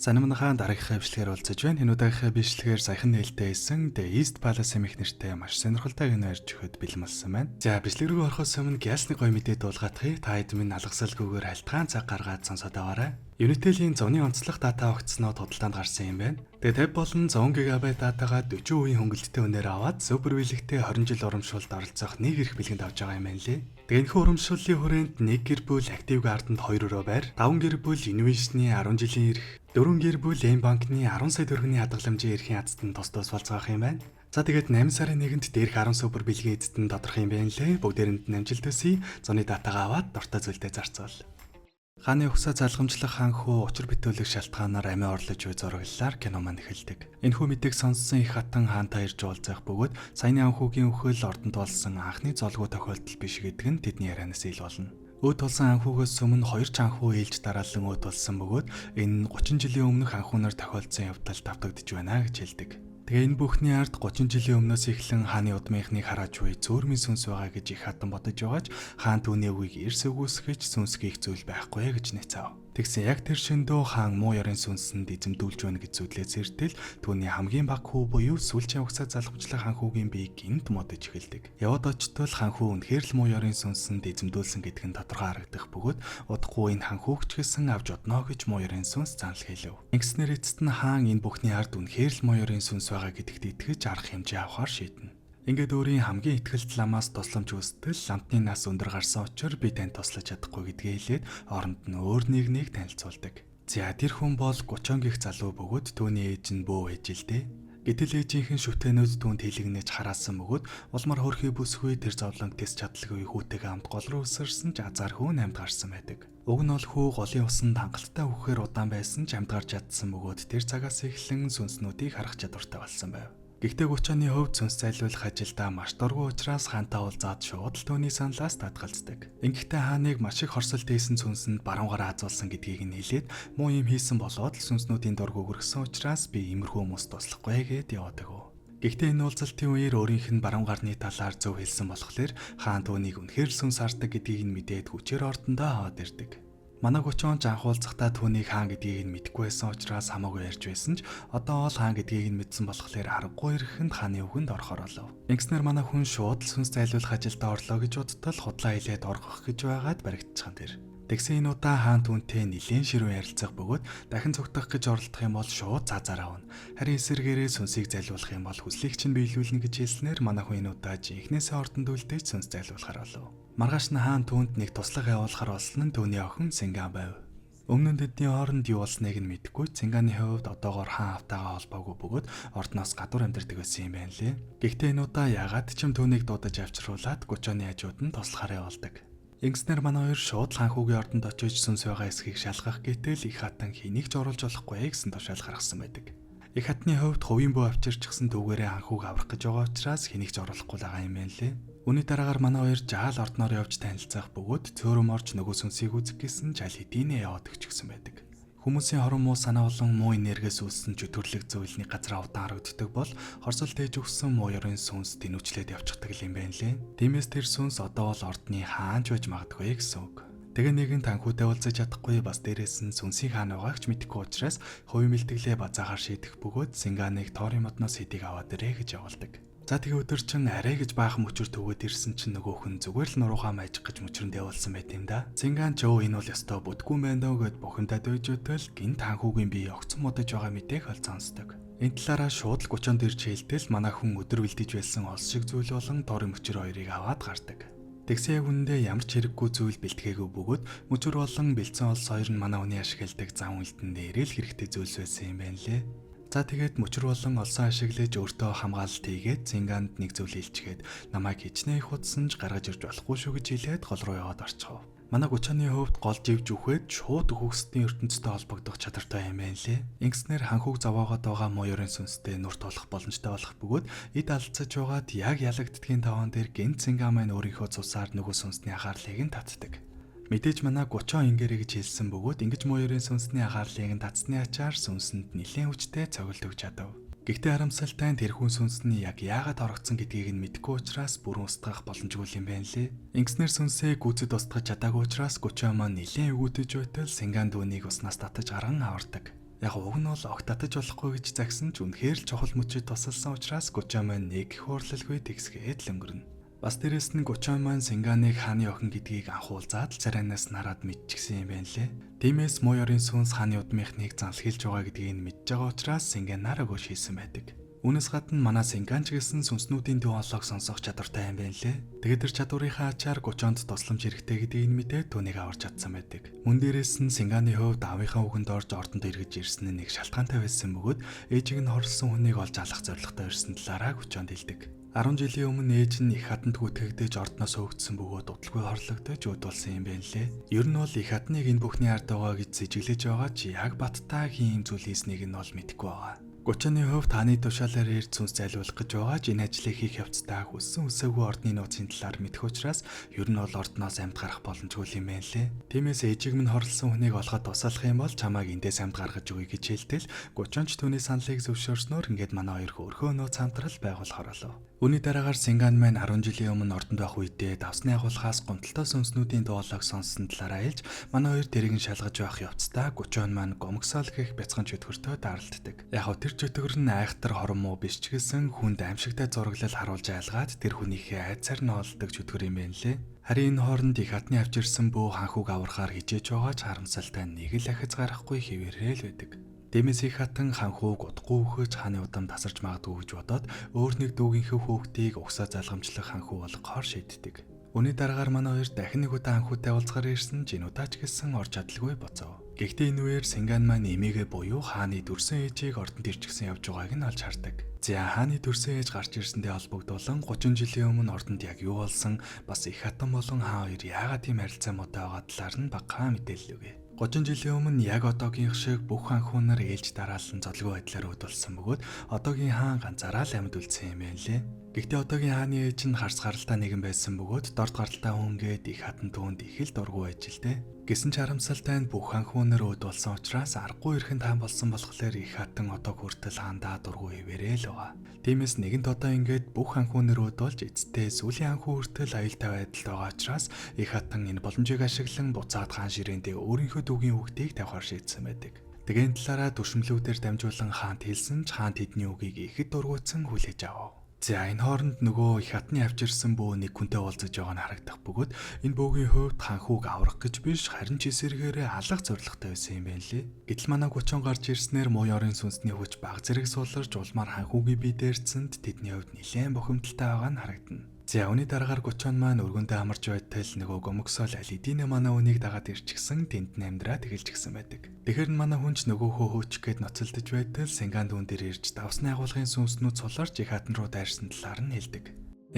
Санамнахаа дараагийнхаа бичлэгээр уулзаж байна. Энэ удаагийнхаа бичлэгээр саяхан нээлттэй хийсэн The East Palace хэмээх нэртэй маш сонирхолтой кино ярьж өгөхөд бэлэн болсон байна. За, бичлэг рүү орохоос өмнө гясны гоё мэдээ дуулгаадахыг та хэд минь алгасалгүйгээр халтгаан цаг гаргаад сонсоод аваарай. Unitel-ийн зуны онцлог дата огцноо худалдаанд гарсан юм байна. Тэгээ 50 болон 100 ГБ датагаа 40% хөнгөлөлттэй үнээр аваад супер бэлэгтэй 20 жил урамшуулалд оролцох нэг эрх бэлгэнд авч байгаа юм байна лээ. Тэгээ энэхүү урамшууллын хүрээнд нэг гэр бүл Active Garden-д 2 өрөө байр, 5 гэр бүл Innovation-ы 10 жилийн эрх, 4 гэр бүл M банкны 10 сая төгрөгийн хадгаламжийн эрхийн азтанд тус тус болцоох юм байна. За, тэгээд 8 сарын 1-нд дээрх 10 супер бэлгийн эзэд нь тодорхой юм байна лээ. Бүгдээрэнд нь амжилт хүсье. Зуны датагаа аваад дуртай зүйлдээ зарцуул. Хааны угсаа залгамжлах хаан хүү учир битүүлэх шалтгаанаар амиа орлож буй зураглалаар кино маань эхэлдэг. Энэхүү мэдээг сонссон их хатан хаантай ирж уулзах бөгөөд саяны анхүүгийн үхэл ордонд болсон анхны золгүй тохиолдол биш гэдэг нь тэдний ярианаас ил болно. Өөд тулсан анхүүгээс өмнө хоёр ч анхүү ээлж дараалан өөд тулсан бөгөөд энэ нь 30 жилийн өмнөх анхүүнаар тохиолдсон явдал давтагдж байна гэж хэлдэг. Тэгээ энэ бүхний ард 30 жилийн өмнөөс эхлэн хааны удмынхныг харааж буй зөөрмийн сүнс байгаа гэж их хатан бодож байгаа ч хаан түүний үгийг эрс үгүйсгэж сүнсгийх зүйл байхгүй гэж нэцав. Тэгсэн яг тэр шөндөө хаан муу ёрын сүнсэнд эзэмдүүлж байна гэж зүдлээ зэртэл түүний хамгийн бага хүү буюу сүүлчийн угсаа залгамжлах хаан хүүгийн бие гинт модож эхэлдэг. Яваад очтол хаан хүү үнэхээр л муу ёрын сүнсэнд эзэмдүүлсэн гэдг нь тодорхой харагдах бөгөөд удахгүй энэ хаан хүүгч гэсэн авч одно гэж муу ёрын сүнс занал хэлв. Ингэснээр эцэст нь хаан энэ бүхний ард үнэхээр л муу ёрын сүнс байгаа гэдэгт итгэж арга хэмжээ авахар шийднэ. Ингээд өөрийн хамгийн итгэлт ламаас тусламж хүстэл ламтны нас өндөр гарсан учир би танд туслаж чадахгүй гэдгээ хэлээд оронд нь өөр нэг нэг танилцуулдаг. За, тэр хүн бол Гучон гих залуу бөгөөд түүний ээж нь бөө ээж л дээ. Гэтэл ээжийнх нь шүтэнүүд түүнд хилэгнэж хараасан бөгөөд улмаар хөрхий бүсгүй тэр зовлонг тэс чадалгүй хүүтэйгээ хамт гол руу өсөрсөн ч азар хүн амьд гарсан байдаг. Уг нь бол хүү голын усанд хангалттай үхэхээр удаан байсан ч амьд гарч чадсан бөгөөд тэр цагаас эхлэн сүнснүүдийг харах чадвартай болсон байв. Гэхдээ Гучооны хувьд сүнс зайлуулах ажилдаа маш дургүй учраас хаантай уулзаад шууд л түүний саналаас татгалздаг. Ингэхдээ хааныг маш их хорсолт хийсэн сүнсэнд баруун гараа хазуулсан гэдгийг нь хэлээд муу юм хийсэн болоод л сүнснүүдийн дург өгөргсөн учраас би иймэрхүү хүмүүст туслахгүй гэд яваадаг. Гэхдээ энэ уулзалтын үеэр өөрийнх нь баруун гарны талаар зөв хэлсэн болохоор хаан түүнийг үнэхээр л сүнс хардаг гэдгийг нь мэдээд хүчээр ордондоо аваад ирдэг. Манай Гучон анх уулзахдаа түүнийг хаан гэдгийг нь мэдэхгүй байсан учраас хамаагүй ярьж байсан ч одоо бол хаан гэдгийг нь мэдсэн болохоор аргагүй ирэхэнд хааны үгэнд орохоор болов. Ингэснээр манай хүн шууд л сүнс зайлуулах ажилдаа орлоо гэж бодтол худлаа хэлээд оргох гэж байгаад баригдчихсан тэр. Тэгсэн энэ удаа хаан түүнтэй нэлээд ширүүн ярилцах бөгөөд дахин цугтах гэж оролдох юм бол шууд цаазаар авна. Харин эсэргээрээ сүнсийг зайлуулах юм бол хүслийг чинь биелүүлнэ гэж хэлснээр манай хүн энэ удаа жинхнээсээ ордонд үлдээж сүнс зайлуулахар болов. Маргааш нь хаан түүнд нэг туслах явуулахар болсон нь түүний охин Цинга байв. Өмнө нь тэдний хооронд юу болсныг нь мэдэхгүй Цингааны хувьд одоогоор хаан автаагаа холбоогүй бөгөөд ордноос гадуур амьдардаг байсан юм байна лээ. Гэхдээ энэ удаа ягаад ч юм түүнийг дуудаж авчруулад Гучооны хажууд нь туслахаар явуулдаг. Ингэснээр манай хоёр шууд л хаан хүүгийн ордонд очиж сүнс байгаа эсхийг шалгах гэтэл их хатан хэнийг ч оруулж болохгүй гэсэн тушаал гаргасан байдаг. Их хатны хувьд хувийн бөө авчирчихсан түүгээрээ хаан хүүг аврах гэж байгаа учраас хэнийг ч оруулахгүй л байгаа юм байна лээ. Үүний дараагаар манай хоёр жаал ордноор явж танилцах бөгөөд цөөрөм орж нөгөө сүнсийг үзэх гэсэн ч аль хэдийнэ яваад өгчихсэн байдаг. Хүмүүсийн хорон муу санаа болон муу энергиэс үүссэн чөтгөрлөг зүйлний газар авдан харагддаг бол хорсол тээж өгсөн муу ёрын сүнс тэнүүчлээд явчихдаг юм байна лээ. Тиймээс тэр сүнс одоо бол ордны хаан ч байж магадгүй гэсэн үг. Тэгээ нэгэн танхүүтэй уулзаж чадахгүй, бас дээрээс нь сүнсийн хаан байгааг ч мэдэхгүй учраас хувийн бэлтгэлээ базаагаар шийдэх бөгөөд Синганыг Торын модноос хэдийг аваад ирээ гэж явуулдаг. За, тэгээ өдөржин арай гэж баахан мөчөр төгөөд ирсэн чинь нөгөөх нь зүгээр л нуруугаа мажих гэж мөчрөнд явуулсан байт юм да. Цингаан ч өө энэ бол ёстой бүдгүй байна дөө гэд бухимдаад байж өтөл гинт хаанхүүгийн бие огцон модож байгаа мэдээг хол сонсдог. Энэ талаараа шууд л Гучоонд ирж хэлтэл манай хүн өдөр бэлдэж байсан олс шиг зүйл болон Торын мөчөр хоёрыг аваад гардаг. Тэгсэн яг үнэндээ ямар ч хэрэггүй зүйл бэлтгээгүй бөгөөд мөчөр болон бэлдсэн олс хоёр нь манай хүний ашигладаг зан үйлдэн дээрээ л хэрэгтэй зүйлс байсан юм байна лээ. За, тэгээд мөчөр болон олсон ашиглаж өөртөө хамгаалалт хийгээд Цингаанд нэг зүйл хэлчихэд намайг хичнээн их удсан ч гаргаж ирж болохгүй шүү гэж хэлээд гол руу яваад орчихов. Манай Гучооны хувьд гол живж үхээд шууд үхэгсдийн ертөнцтэй холбогдох чадвартай юм байна лээ. Ингэснээр ханхүүг зовоогоод байгаа муу ёрын сүнстэй нүр тулах боломжтой болох бөгөөд эд алдсаж байгаад яг ялагддгийн таван дээр гинт Цингаа маань өөрийнхөө цусаар нөгөө сүнсний анхаарлыг нь татдаг. Мэдээж манай Гучоо ингээрэй гэж хэлсэн бөгөөд ингэж муу ёрын сүнсний анхаарлыг нь татсны ачаар сүнсэнд нэлээн хүчтэй цогилд өгч чадав. Гэхдээ харамсалтай нь тэрхүү сүнс нь яг яагаад орогдсон гэдгийг нь мэдэхгүй учраас бүрэн устгах боломжгүй юм байна лээ. Ингэснээр сүнсээ гүйцэд устгах чадаагүй учраас Гучоо маань нэлээн өгөөдөж байтал Синган дүүнийг уснаас татаж гарган авардаг. Яг уг нь бол огт татаж болохгүй гэж загсан ч үнэхээр л чухал мөчид тусалсан учраас Гучон маань нэг их уурлалгүй тэгсгээд л өнгөрнө. Бас дээрэс нь Гучон маань Синганыг хааны охин гэдгийг анхуулзаад л царайнаас нараад мэдчихсэн юм байна лээ. Тиймээс муу ёрын сүнс хааны удмынхныг занлахилж байгаа гэдгийг нь мэдж байгаа учраас Синган нар өгөө шийсэн байдаг. Үүнээс гадна манай Синган ч гэсэн сүнснүүдийн дуу хоолойг сонсох чадвартай юм байна лээ. Тэгээд тэр чадварынхаа ачаар Гучонд тусламж хэрэгтэй гэдгийг нь мэдээд түүнийг аварч чадсан байдаг. Мөн дээрээс нь Синганы хувьд аавынхаа үгэнд орж ордонд эргэж ирсэн нь нэг шалтгаантай байсан бөгөөд ээжийг нь хорлсон хүнийг олж алах зорилготой ирсэн талаараа Гучонд хэлдэг. 10 жилийн өмнө ээж нь их хатанд гүтгэгдэж ордноос хөөгдсөн бөгөөд удалгүй хорлогдож үүд болсон юм байна лээ. Ер нь бол их хатныг энэ бүхний ард байгаа гэж сэжиглэж байгаа ч яг баттай хийн юм зүйл хийснийг нь бол мэдэхгүй байгаа. Гучаны хувьд хааны тушаалаар ирд сүнс зайлуулах гэж байгаа ч энэ ажлыг хийх явцдаа хүссэн үсээгүй ордны нууцын талаар мэдэх учраас ер нь бол ордноос амьд гарах боломжгүй юм байна лээ. Тиймээс ээжийг минь хорлсон хүнийг олоход тусалах юм бол чамайг эндээс амьд гаргаж өгье гэж хэлтэл Гучонч түүний саналыг зөвшөөрснөөр ингээд манай хоёр хөөрхөн нууц хамтрал байгуулахаар болов. Үүний дараагаар Синган маань 10 жилийн өмнө ордонд байх үедээ давсны агуулхаас гомдолтой сүнснүүдийн дуу хоолойг сонссон талаараа хэлж манай хоёр тэрийг нь шалгаж байх явцдаа Гучон маань гомгсоол гэх бяцхан чөтгөртөө даралддаг. Яг хав тэр чөтгөр нь айхтар хорон муу биш ч гэсэн хүнд аимшигтай зураглал харуулж айлгаад тэр хүнийхээ айдсаар нь олдог чөтгөр юм байна лээ. Харин энэ хооронд их хатны авч ирсэн бөө ханхүүг аврахаар хичээж байгаа ч харамсалтай нэг л ахиц гарахгүй хэвээрээ л байдаг. Дэмэс их хатан ханхүүг удахгүй өгөхөж хааны удам тасарч магадгүй гэж бодоод өөр нэг дүүгийнхээ хүүхдийг угсаа залгамжлах ханхүү болгохоор шийддэг. Үүний дараагаар манай хоёр дахин нэг удаа ханхүүтэй уулзгаар ирсэн ч энэ удаа ч гэсэн орж чадалгүй боцов. Гэхдээ энэ үеэр Синган маань эмээгээ буюу хааны төрсөн ээжийг ордонд ирчихсэн явж байгааг нь олж хардаг. За хааны төрсөн ээж гарч ирсэндээ холбогдуулан 30 жилийн өмнө ордонд яг юу болсон, бас их хатан болон хаан хоёр яагаад тийм харилцаа муутай байгаа талаар нь багахан мэдээлэл өгье. 30 жилийн өмнө яг одоогийнх шиг бүх ханхүү нар ээлж дараалан золгүй байдлаар өөд болсон бөгөөд одоогийн хаан ганцаараа л амьд үлдсэн юм байна лээ. Гэхдээ одоогийн хааны ээж нь харц гаралтай нэгэн байсан бөгөөд дорд гаралтай хүн гээд их хатан түүнд их л дургүй байж л дээ. Гэсэн ч харамсалтай нь бүх ханхүү нар өөд болсон учраас аргагүй эрхэнд хаан болсон болохоор их хатан одоо хүртэл хаандаа дургүй хэвээрээ л байгаа. Тиймээс нэгэнт одоо ингээд бүх ханхүү нар өөд болж эцэстээ сүүлийн ханхүү хүртэл аюултай байдалд байгаа учраас их хатан энэ боломжийг ашиглан буцаад хаан ширээндээ өөрийнхөө дүүгийн хүүхдийг тавихаар шийдсэн байдаг. Тэгээ энэ талаараа дүршмлүүдээр дамжуулан хаант хэлсэн ч хаан тэдний үгийг ихэд дургуутсан хүлээж авав. За энэ хооронд нөгөө их хатны авч ирсэн бөө нэг хүнтэй уулзаж байгаа нь харагдах бөгөөд энэ бөөгийн хувьд ханхүүг аврах гэж биш харин ч эсэргээрээ алах зорилготой байсан юм байна лээ. Гэтэл манай Гучон гарч ирснээр муу ёрын сүнсний хүч баг зэрэг суларч улмаар ханхүүгийн бие дээрцэнд тэдний хувьд нэлээд бухимдалтай байгаа нь харагдана. За үүний дараагаар Гучон маань өргөндөө амарч байтал нөгөө гомгсол аль эдийн манай үнийг дагаад ирчихсэн тэнд нь амьдраад эхэлчихсэн байдаг. Тэгэхээр нь манай хүн ч нөгөөхөө хөөчих гээд ноцолдож байтал Синган дүүн дээр ирж давсны агуулгын сүнснүүд суларч их хатан руу дайрсан талаар нь хэлдэг.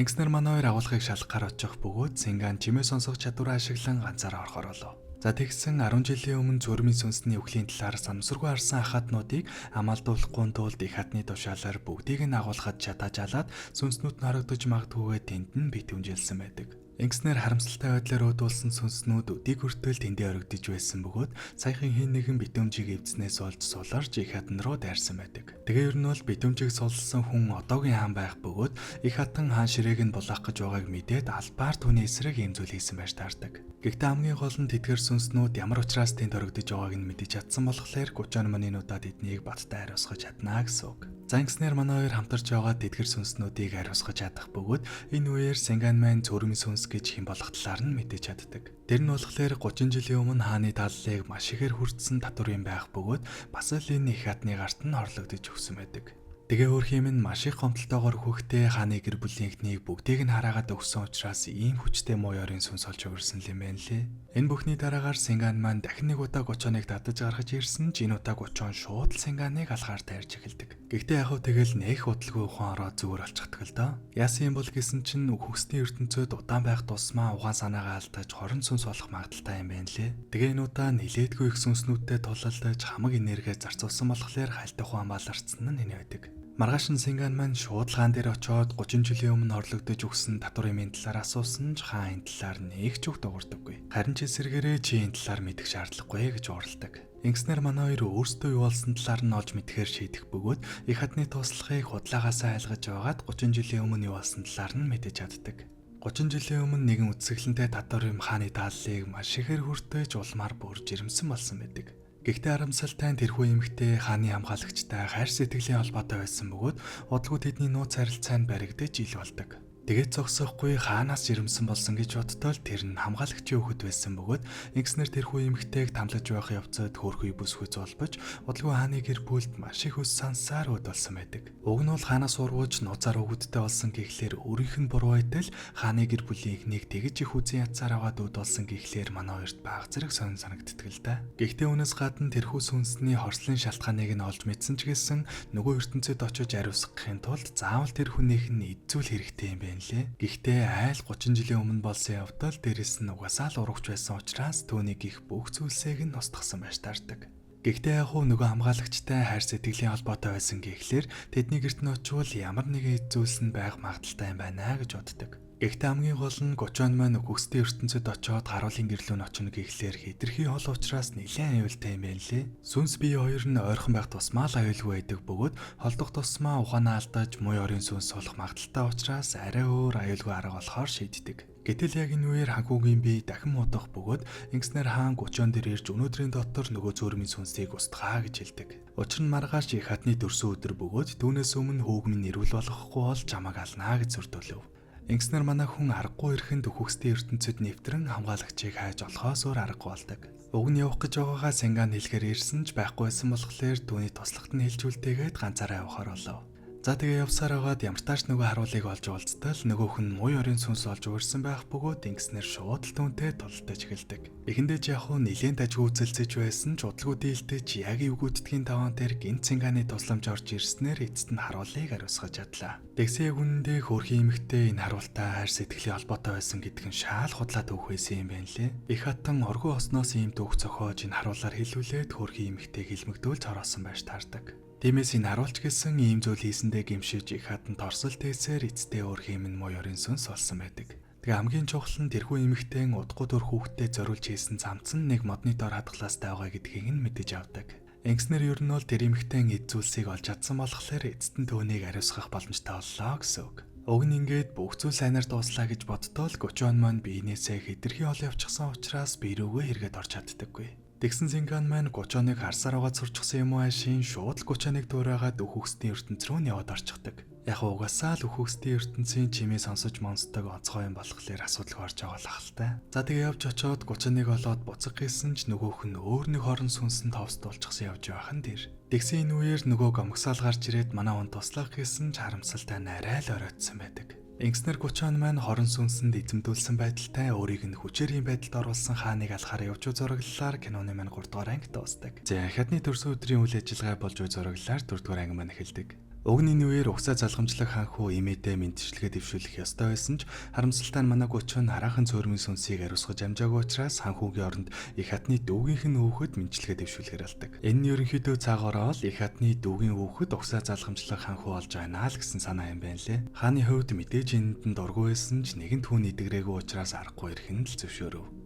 Ингэснээр манай хоёр агуулгыг шалгахаар очих бөгөөд Синган чимээ сонсох чадвараа ашиглан ганцаараа орохоор болов. За тэгсэн 10 жилийн өмнө зүрмийн сүнсний үхлийн талаар санамсаргүй харсан ахаатнуудыг амаалдуулахгүй тулд их хатны тушаалаар бүгдийг нь агуулхад чадааж алаад сүнснүүд нь хорогдож магадгүйгээ тэнд нь битүүмжилсэн байдаг. Ингэснээр харамсалтай байдлаар үүдүүлсэн сүнснүүд өдийг хүртэл тэндээ орогдож байсан бөгөөд саяхан хэн нэгэн битүүмжийг эвдснээс болж суларч их хатан руу дайрсан байдаг. Тэгээ ер нь бол битүүмжийг сулсан хүн одоогийн хаан байх бөгөөд их хатан хаан ширээг нь булаах гэж байгааг мэдээд албаар түүний эсрэг ийм зүйл хийсэн байж таардаг. Гэхдээ хамгийн гол нь тэдгэр сүнснүүд ямар учраас тэнд орогдож байгааг нь мэдэж чадсан болохоор Гучон манинуудаа тэднийг баттай хариуцгаж чадна гэсэн үг. За ингэснээр манай хоёр хамтарч байгаа тэдгэр сүнснүүдийг хариуцгаж чадах бөгөөд энэ үеэр Синган маань цөрмийн сүнс гэж хэн болох талаар нь мэдэж чаддаг. Тэр нь болохоор 30 жилийн өмнө хааны таллыг маш ихээр хүртсэн татвар юм байх бөгөөд бас л энэ их хатны гарт нь хорлогдож өгсөн байдаг. Тэгээ өөр хэм нь маш их гомдолтойгоор хөхтэй хааны гэр бүлийн эхнийг бүгдийг нь хараагаад өгсөн учраас ийм хүчтэй муу ёрын сүнс олж өгөрсөн юм байна лээ. Энэ бүхний дараагаар Синган маань дахин нэг удаа Гучоныг татаж гаргаж ирсэн ч энэ удаа Гучон шууд л Синганыг алхаар тайрч эхэлдэг. Гэхдээ яг хав тэгэл нэх удалгүй ухаан ороод зүгээр олчихдаг л доо. Яасан юм бол гэсэн чинь хөхсний ертөнцид удаан байх тусмаа ухаан санаагаа алдаж хорон сүнс болох магадлалтай юм байна лээ. Тэгээ энэ удаа нилээдгүй их сүнснүүдтэй тулалдаж хамаг энерги зарцуулсан болохоор хальт ухаан баларцсан нь энэ байдаг. Маргааш нь Синган маань шууд л хаан дээр очоод 30 жилийн өмнө хорлогдож өгсөн татвар юмын талаар асуусан ч хаан энэ талаар нэг ч үг дуугардаггүй. Харин ч эсэргээрээ чи энэ талаар мэдэх шаардлагагүй гэж уурладаг. Ингэснээр манай хоёр өөрсдөө юу болсон талаар нь олж мэдэхээр шийдэх бөгөөд их хатны туслахыг худлаагаасаа айлгаж байгаад 30 жилийн өмнө юу болсон талаар нь мэдэж чаддаг. 30 жилийн өмнө нэгэн үтсгэлэнтэй татвар юм хааны дааллыг маш ихээр хүртэж улмаар бүр жирэмсэн болсон байдаг. Гэхдээ харамсалтай нь тэрхүү эмэгтэй хааны хамгаалагчтай хайр сэтгэлийн холбоотой байсан бөгөөд удалгүй тэдний нууц харилцаа нь баригдаж ил болдог. Тэгээд зогсохгүй хаанаас жирэмсэн болсон гэж бодтол тэр нь хамгаалагчийн хүүхэд байсан бөгөөд ингэснээр тэрхүү эмэгтэйг тамлаж байх явцад хөөрхий бүсгүй зулбаж удалгүй хааны гэр бүлд маш их өс сансаар өд болсон байдаг. Уг нь бол хаанаас урвууж нууцаар өгөдтэй болсон гэхлээр өөрийнх нь буруу байтал хааны гэр бүлийн эхнийг тэгж их үзэн ядсаар аваад өд болсон гэхлээр манай хоёрт баг зэрэг сонин санагддаг л да. Гэхдээ үүнээс гадна тэрхүү сүнсний хорслын шалтгааныг нь олж мэдсэн ч гэсэн нөгөө ертөнцид очиж ариусгахын тулд заавал тэр хүнийх нь эд зүйл хэрэгтэй юм байна лээ. Гэхдээ айл 30 жилийн өмнө болсон явдал дээрэс нь угаасаа л урагч байсан учраас түүнийг их бүх зүйлсийг нь устгасан байж таардаг. Гэхдээ яг хуу нөгөө хамгаалагчтай хайр сэтгэлийн холбоотой байсан гэхлээр тэдний гэрт нь очивол ямар нэгэн эд зүйлс нь байх магадaltaй юм байна гэж боддог. Гэхдээ хамгийн гол нь Гучон маань үхгсдийн ертөнцид очиод харуулын гэрлүү нь очино гэхлээр хэтэрхий хол учраас нэлээд аюултай юм байна лээ. Сүнс бие хоёр нь ойрхон байх тусмаа л аюулгүй байдаг бөгөөд холдох тусмаа ухаанаа алдаж муу орын сүнс суулах магадaltaй учраас арай өөр аюулгүй арга болохоор шийддэг. Гэтэл яг энэ үеэр ханхүүгийн бие дахин муудах бөгөөд ингэснээр хаан Гучон дээр ирж өнөөдрийн дотор нөгөө цөөрмийн сүнсийг устгаа гэж хэлдэг. Учир нь маргааш их хатны дөрсөн өдөр бөгөөд түүнээс өмнө хүүг минь эрүүл болохгүй бол чамайг алнаа гэж сүрдүүлв. Ингэснээр манай хүн аргагүй эрхэнд үхгсдийн ертөнцид нэвтрэн хамгаалагчийг хайж олохоос өөр аргагүй болдог. Уг нь явах гэж байгаагаа Синган хэлэхээр ирсэн ч байхгүй байсан болохоор түүний туслахт нь хэлжүүлтэйгээд ганцаараа явахаар болов. За тэгээ явсаар байгаад ямар тааш нөгөө харуулыг олж уулзтал нөгөөх нь муу орын сүнс олж уурсан байх бөгөөд ингэснээр шууд л түүнтэй тултаж эхэлдэг. Эхэндээ ч яг хуу нилээн дажгүй үзэлцэж байсан ч удалгүй дийлдэж яг эвгүүддгийн таван дээр гинт Цинганы тусламж орж ирснээр эцэст нь харуулыг ариусгаж чадлаа. Тэгсэн яг үнэндээ хөөрхий эмэгтэй энэ харуултай хайр сэтгэлийн холбоотой байсан гэдг нь шаал худлаа түүх байсан юм байна лээ. Их хатан оргуу осноос ийм түүх зохиож энэ харуулаар хэлүүлээд хөөрхий эмэгтэйг хилмигдүүлж хороосон байж таардаг. Тиймээс энэ харуулч гэсэн ийм зүйл хийсэндээ гэмшиж их хатан торсол тээсээр эцтэй өөр хийм нь муу ёрын сүнс болсон байдаг. Тэгээ хамгийн чухал нь тэрхүү эмэгтэй удахгүй төр хүүхдтэй зориулж хийсэн замц нь нэг модны дор хадгалаастай байгаа гэдгийг нь мэдэж авдаг. Ингэснээр ер нь бол тэр эмэгтэй эд зүйлсийг олж чадсан болохоор эцэст нь түүнийг ариусгах боломжтой боллоо гэсэн үг. Уг нь ингээд бүх зүйл сайнаар дууслаа гэж боддоол Гучон маань биенээсээ хэтэрхий хол явчихсан учраас бие рүүгээ хэрэгэд орч чаддаггүй. Тэгсэн Зинган маань Гучоныг харсаар байгаа сурчсан юм уу аашийн шууд л Гучоныг дуурайгаад үхгсдийн ертөнц рүү нь яваад орчихдаг. Яг угаасаа л үхгсдийн ертөнцийн чимээ сонсож монсдог онцгой юм болохоор асуудалгүй орж байгаа л ахaltaй. За тэгээ явж очоод Гучоныг олоод буцах гэсэн ч нөгөөх нь өөр нэг хорон сүнсэн товсдуулчихсан явж байх нь тэр. Тэгсэн энэ үеэр нөгөө гомгсаал гарч ирээд манай хүн туслах гэсэн ч харамсалтай нь арай л оройтсан байдаг. Ингэснээр Гучон маань хорон сүнсэнд эзэмдүүлсэн байдалтай өөрийг нь хүчээр юм байдалд оруулсан хааныг алахаар явж зураглалаар киноны маань 3 дугаар анги дуусдаг. За хятадны төрсөн өдрийн үйл ажиллагаа болж буй зураглалаар 4 дугаар анги маань эхэлдэг. Уг нь энэ үеэр угсаа залгамжлах хаанхүү имээдээ мэдчилгээ дэвшүүлэх ёстой байсан ч харамсалтай нь манай Гучон хараахан цөөрмийн сүнсийг ариусгаж амжаагүй учраас хаанхүүгийн оронд их хатны дүүгийнх нь хүүхэд мэдчилгээ дэвшүүлэхээр алдаг. Энэ нь ерөнхийдөө цаагаараа л их хатны дүүгийн хүүхэд угсаа залгамжлах хаанхүү болж байна л гэсэн санаа юм байна лээ. Хааны хувьд мэдээж энэнд нь дургүй байсан ч нэгэн түүн эдгэрээгүй учраас аргагүй ирэх нь л зөвшөөрөв.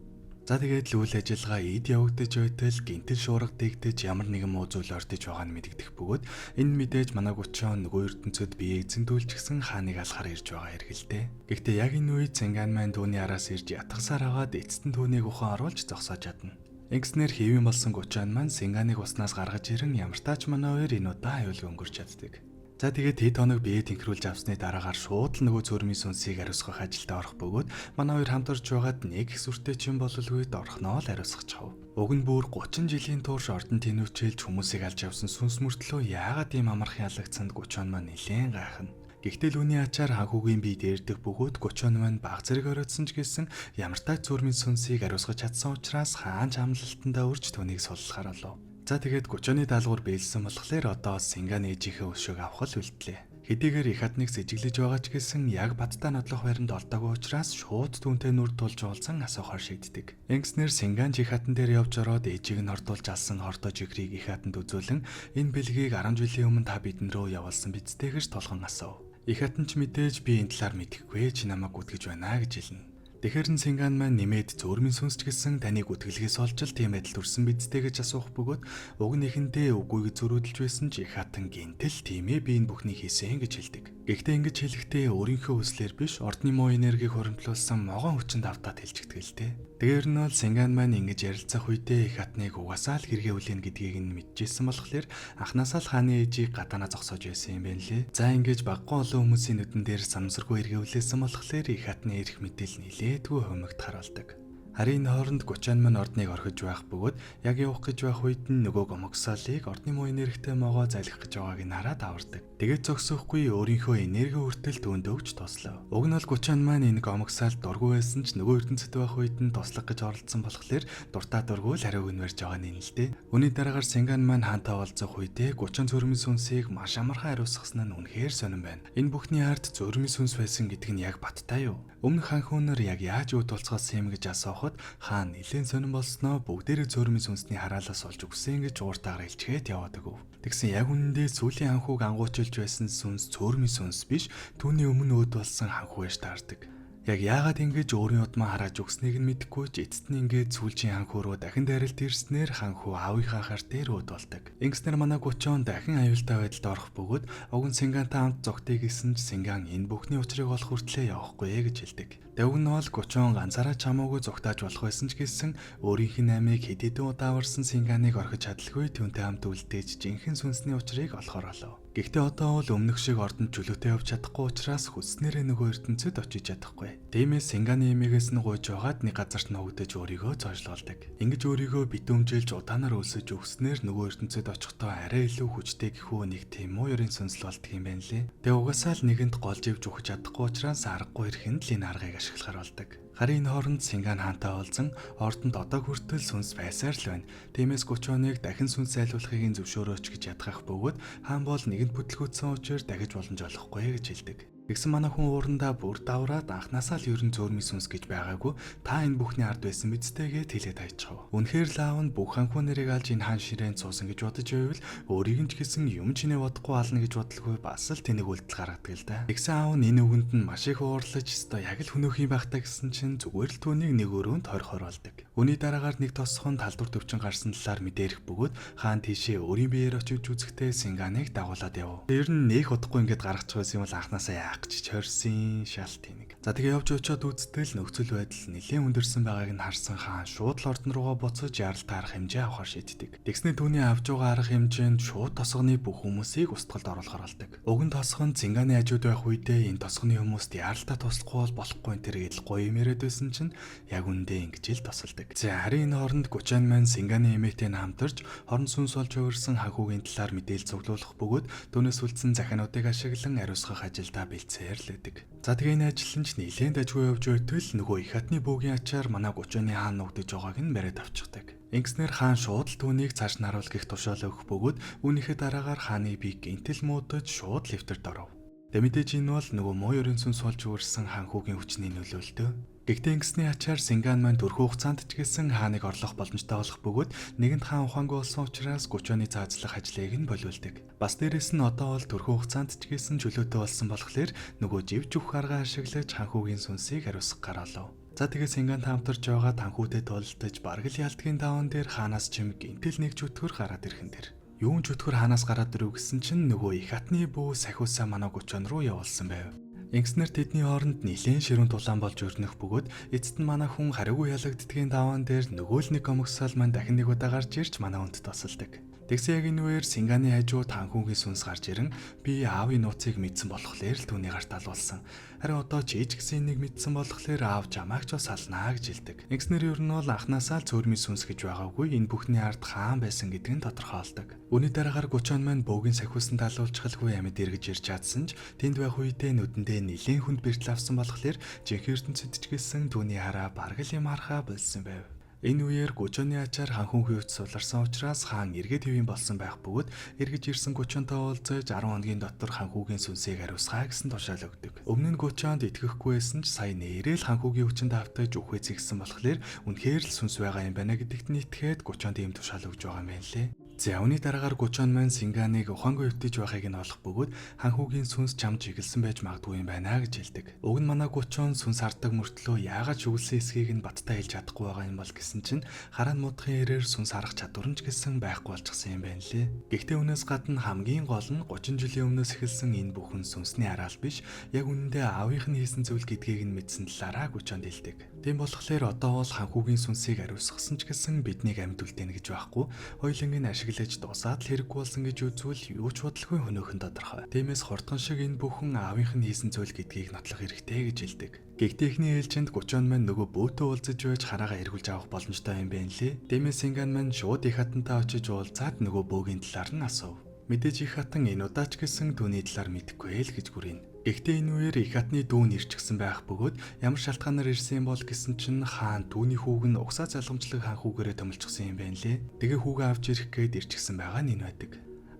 За тэгээд л үйл ажиллагаа эд явагдаж байтал гинтэл шуурга дэгдэж ямар нэгэн муу зүйл ордож байгаа нь мэдэгдэх бөгөөд энэ мэдээж манай Гучон нөгөө ертөнцид бие эзэмдүүлчихсэн хааныг алахаар ирж байгаа хэрэг л дээ. Гэхдээ яг энэ үед Цэнган маань түүний араас ирж ятгасаар аваад эцэст нь түүнийг ухаан оруулж зогсоож чадна. Ингэснээр хэвийн болсон Гучон маань Синганыг уснаас гаргаж ирэн ямар тач манай хоёр энэ удаа аюулгүй өнгөрч чаддаг. За тэгээд хэд хоног бие тэнхрүүлж авсны дараагаар шууд л нөгөө цөөрмийн сүнсийг ариусгах ажилдаа орох бөгөөд манай хоёр хамтарч байгаад нэг их сүртэй чин бололгүй дорхноо л ариусгачихав. Уг нь бүр 30 жилийн турш ордон тэнүүчэлж хүмүүсийг алж явсан сүнс мөртлөө яагаад ийм амархан ялагдсанд Гучон маань нэлээн гайхна. Гэхдээ л үүний ачаар хагуугийн бие дээрдэх бөгөөд Гучон маань баг зэрэг оройтсон ч гэсэн ямар тач цөөрмийн сүнсийг ариусгаж чадсан учраас хаан ч амлалтандаа үрж түүнийг суллахаар болов. За тэгээд Гучоны даалгавар биелсэн болохоор одоо Синган ээжийнхээ өшөөг авах л үлдлээ. Хэдийгээр их хатныг сэжиглэж байгаа ч гэсэн яг баттаа нодлох байранд олдоогүй учраас шууд түүнтэй нүр тулж уулзан асуухаар шийддэг. Ингэснээр Синган их хатан дээр явж ороод ээжийг нь хордуулж алсан хордоо жигрийг их хатанд үзүүлэн энэ бэлгийг 10 жилийн өмнө та бидэн рүү явуулсан биз дээ гэж тулган асуув. Их хатан ч мэдээж би энэ талаар мэдэхгүй чи намайг гүтгэж байна гэж хэлнэ. Тэгэхээр нь Синган маань нэмээд зөөрмийн сүнс ч гэсэн таныг үтгэлгээс олж л тийм байдалд хүрсэн бидтэй гэж асуух бөгөөд уг нэхэндээ үгүй гэж зөрүүдлж байсан ч их хатан гинтэл тийм ээ би энэ бүхнийг хийсэн гэж хэлдэг. Гэхдээ ингэж хэлэхдээ өөрийнхөө хүслээр биш ордны муу энергийг хуримтлуулсан могоон хүчинд автаад хэлчихдэг л дээ. Тэгэхээр нь бол Синган маань ингэж ярилцах үедээ их хатныг угаасаа л хэрэгээ хүлээн гэдгийг нь мэдчихсэн болохоор анханасаа л хааны ээжийг гадаана зогсоож байсан юм байна лээ. За ингэж баггүй олон хүмүүсийн нүдэн дээр санамсаргүй хэрэгээ хүлээсэн болохоор их хатны эрх мэдэл нилээдгүй хумигдахаар болдог. Харин энэ хооронд Гучан маань ордныг орхиж байх бөгөөд яг явах гэж байх үед нь нөгөө гомогсоолыг ордны муу энергитэй могоо залхих гэж байгааг нь хараад авардаг. Тэгээд зогсохгүй өөрийнхөө энерги хүртэл түүнд өгч туслав. Уг нь бол Гучан маань энэ гомогсоол дургүй байсан ч нөгөө ертөнцид байх үед нь туслах гэж оролдсон болохоор дуртай дургүй л хариуг нь барьж байгаа нь л дээ. Үүний дараагаар Синган маань хаантай уулзах үедээ Гучан цөрмийн сүнсийг маш амархан хариуцсан нь үнэхээр сонирн байна. Энэ бүхний ард цөрмийн сүнс байсан гэдэг нь яг баттай юу? Өмнөх хаан хүүнэр яг яаж үүд тулцгаалсан юм гэж асуухад хаан нэлээд сонирн болсноо бүгдээрээ цөөрмийн сүнсний хараалаас олж өгсөн гэж ууртаагаар хэлчихэд яваад өгөв. Тэгсэн яг үнэндээ сүүлийн хаан хүүг ангуучилж байсан сүнс цөөрмийн сүнс биш, түүний өмнө үүд болсон хаан хүү ээж таардаг. Яг яагаад ингэж өөрийн удмаа харааж өгснийг нь мэдэхгүй ч эцэст нь ингээд сүүлчийн хаан хүү рүү дахин дайралт ирснээр хаан хүү аавынхаа хар дээр үүд болдог. Ингэснээр манай Гучон дахин аюултай байдалд орох бөгөөд уг нь Сингантай хамт зогтъё гэсэн ч Синган энэ бүхний учрыг олох хүртлээр явахгүй гэж хэлдэг. Дэвг нь бол Гучон ганцаараа чамаагүй зугтааж болох байсан ч гэсэн өөрийнх нь амийг хэд хэдэн удаа аварсан Синганыг орхиж чадалгүй түүнтэй хамт үлдээж жинхэнэ сүнсний учрыг олохоор болов. Гэхдээ одоо бол өмнөх шиг ордонд чөлөөтэй явж чадахгүй учраас хүсснээрээ нөгөө ертөнцид очиж чадахгүй. Тиймээс Синганы эмээгээс нь гуйж байгаад нэг газарт нуугдаж өөрийгөө цоошлуулдаг. Ингэж өөрийгөө битүүмжилж удаанаар өлсөж өгснээр нөгөө ертөнцид очихдоо арай илүү хүчтэй гэхүү нэг тийм муу ерийн сүнсэл болдго юм байна лээ. Тэгээ угаасаа л нэгэнд голж ивж өгч чадахгүй учраас аргагүй ирэхэд л энэ аргыг ашиглахаар болдог. Харин энэ хооронд Синган хаантай уулзан ордонд одоо хүртэл сүнс байсаар л байна. Тиймээс Гучоныг дахин сүнс зайлуулахыг зөвшөөрөөч гэж ядгах бөгөөд хаан бол нэгэнд бүтлгүүцсэн учраас дахиж боломж олохгүй гэж хэлдэг. Тэгсэн манай хүн уурандаа бүр давраад анханасаа л ерөн зөөрмийн сүнс гэж байгаагүй та энэ бүхний ард байсан биз дээ гэж хэлээд хайчихав. Үнэхээр л аав нь бүх ханхүү нэрийг алж энэ хаан ширээнд суусан гэж бодож байвал өөрийг нь ч гэсэн юм чинээ бодохгүй ална гэж бодлого бас л тэнэг үйлдэл гаргадаг л да. Тэгсэн аав нь энэ үгэнд нь маш их уурлаж өстой яг л хөнөөх юм байх та гэсэн чинь зүгээр л түүнийг нэг өрөөнд хорихоор болдог. Үүний дараагаар нэг тосхон талдвар төвчин гарсан талаар мэдэрэх бөгөөд хаан тийшээ өөрийн биеэр очиж үзэхдээ Синганыг дагуулад яв. Тэр нь нэх удахгүй ингээд гаргачих байсан юм бол анханасаа яах гэж чорсон шалт тэнэг. За тэгээ явж очиод үзтэл нөхцөл байдал нэлээд өндөрсөн байгааг нь харсан хаан шууд л ордон руугаа буцаж яралтай арга хэмжээ авахар шийддэг. Тэгснэ түүний авж байгаа арга хэмжээнд шууд тосгоны бүх хүмүүсийг устгалд оруулахар болдог. Уг нь тосгон Цинганы хажууд байх үедээ энэ тосгоны хүмүүст яралтай туслахгүй бол болохгүй энэ тэр гэдэл гоё юм яриад байсан чинь яг үндэ ингэж л тосолдог. За харин энэ хооронд Гучан маань Синганы эмээтэй нь хамтарч хорон сүнс болж хувирсан хахуугийн талаар мэдээлэл цуглуулах бөгөөд түүнээс үлдсэн захиануудыг ашиглан ариусгах ажилдаа бэлдсээр л байдаг. За тэгээ энэ ажил нь ч нэлээд дажгүй явж байтал нөгөө их хатны бөөгийн ачаар манай Гучаны хаан нуугдаж байгааг нь бариад авчихдаг. Ингэснээр хаан шууд л түүнийг цааш нь харуул гих тушаал өгөх бөгөөд үүнийхээ дараагаар хааны бие гинтэл муудаж шууд лифтэрд оров. Тэ мэдээж энэ бол нөгөө муу ерөн сүнс болж үрсэн хаан хүүгийн хүчний нөлөөлтөө. Гэхдээ ингэсний ачаар Синган маань төрхөн хугацаанд ч гэсэн хааныг орлох боломжтой болох бөгөөд нэгэнд хаан ухаангүй болсон учраас Гучоны цаазлах ажлыг нь болиулдаг. Бас дээрэс нь одоо бол төрхөн хугацаанд ч гэсэн чөлөөтэй болсон болохоор нөгөө живж өгөх аргаа ашиглаж хаан хүүгийн сүнсийг хариуцах гараалав. За тэгээ Синган хамтарч байгаа танхүүдэд тулдаж бараг л ялдгийн даван дээр хаанаас чим гинтэл нэг чөтгөр гараад ирэхэн тэр. Юун чөтгөр хаанаас гараад ирэв гэсэн чинь нөгөө их хатны бүү сахиусаа манай Гучон руу явуулсан байв. Ингэснээр тэдний хооронд нэлээд ширүүн тулаан болж өрнөх бөгөөд эцэст нь манай хүн хариугүй ялагддгийн даваан дээр нөгөө л нэг гомогсол маань дахин нэг удаа гарч ирж манай хүнд тусалдаг. Тэгсэн яг энэ үеэр Синганы хажуу танхүүгийн сүнс гарч ирэн би аавын нууцыг мэдсэн болохоор л түүний гарт алуулсан. Харин одоо чи ч гэсэн энийг мэдсэн болохоор аав чамайг ч бас алнаа гэж хэлдэг. Ингэснээр ер нь бол анханасаа л цөөрмийн сүнс гэж байгаагүй энэ бүхний ард хаан байсан гэдг нь тодорхойлдог. Үүний дараагаар Гучон маань бөөгийн сахиусан далуулчихалгүй амьд эргэж ирж чадсан ч тэнд байх үедээ нүдэндээ нэлээн хүнд бэртэл авсан болохоор жинхэнэ ертөнцид ч гэсэн түүний хараа бараг л юм харахаа болсон байв. Энэ үеэр Гучоны ачаар хан хүн хөвч суларсан учраас хаан эргээд хэвийн болсон байх бөгөөд эргэж ирсэн Гучонтой уулзаж 10 хоногийн дотор хан хүүгийн сүнсийг хариуцгаа гэсэн тушаал өгдөг. Өмнө нь Гучонд итгэхгүй байсан ч сая нэрээ л хан хүүгийн хүчинд автаж үхээ зэгсэн болохоор үнэхээр л сүнс байгаа юм байна гэдэгт нь итгээд Гучонд ийм тушаал өгж байгаа юм байна лээ. За, үүний дараагаар Гучон маань Синганыг ухаангүй өвтөж байхыг нь олох бөгөөд ханхүүгийн сүнс чамд чиглэсэн байж магадгүй юм байна гэж хэлдэг. Уг нь манай Гучон сүнс хардаг мөртлөө яагаад шүглсэн эсхийг нь баттай хэлж чадахгүй байгаа юм бол гэсэн чинь хараан муудахын хэрээр сүнс харах чадвар нь ч гэсэн байхгүй болчихсон юм байна лээ. Гэхдээ үүнээс гадна хамгийн гол нь 30 жилийн өмнөөс эхэлсэн энэ бүхэн сүнсний араал биш, яг үнэндээ аавынх нь хийсэн зүйл гэдгийг нь мэдсэн талаараа Гучонд хэлдэг. Тийм болохоор одоо бол ханхүүгийн сүнсийг ариусгасан ч гэсэн биднийг амьд үлдээнэ гэж байхгүй. Хоёуланг нь ашиглаж дуусаад л хэрэггүй болсон гэж үзвэл юу ч бодлогүй хөнөөхөн тодорхой. Тиймээс хурдхан шиг энэ бүхэн аавынх нь хийсэн зүйл гэдгийг нотлох хэрэгтэй гэж хэлдэг. Гэхдээ эхний ээлжинд Гучон маань нөгөө бөөтөө уулзаж байж хараагаа эргүүлж авах боломжтой юм байна лээ. Тиймээс Синган маань шууд их хатантай очиж уулзаад нөгөө бөөгийн талаар нь асуув. Мэдээж их хатан энэ удаа ч гэсэн түүний талаар мэдэхгүй л гэж гүрийнэ. Гэхдээ энэ үеэр их хатны дүү нь ирчихсэн байх бөгөөд ямар шалтгаанаар ирсэн юм бол гэсэн чинь хаан түүний хүүг нь угсаа залгамжлаг хаан хүүгээрээ томилчихсан юм байна лээ. Тэгээ хүүгээ авч ирэх гээд ирчихсэн байгаа нь энэ байдаг.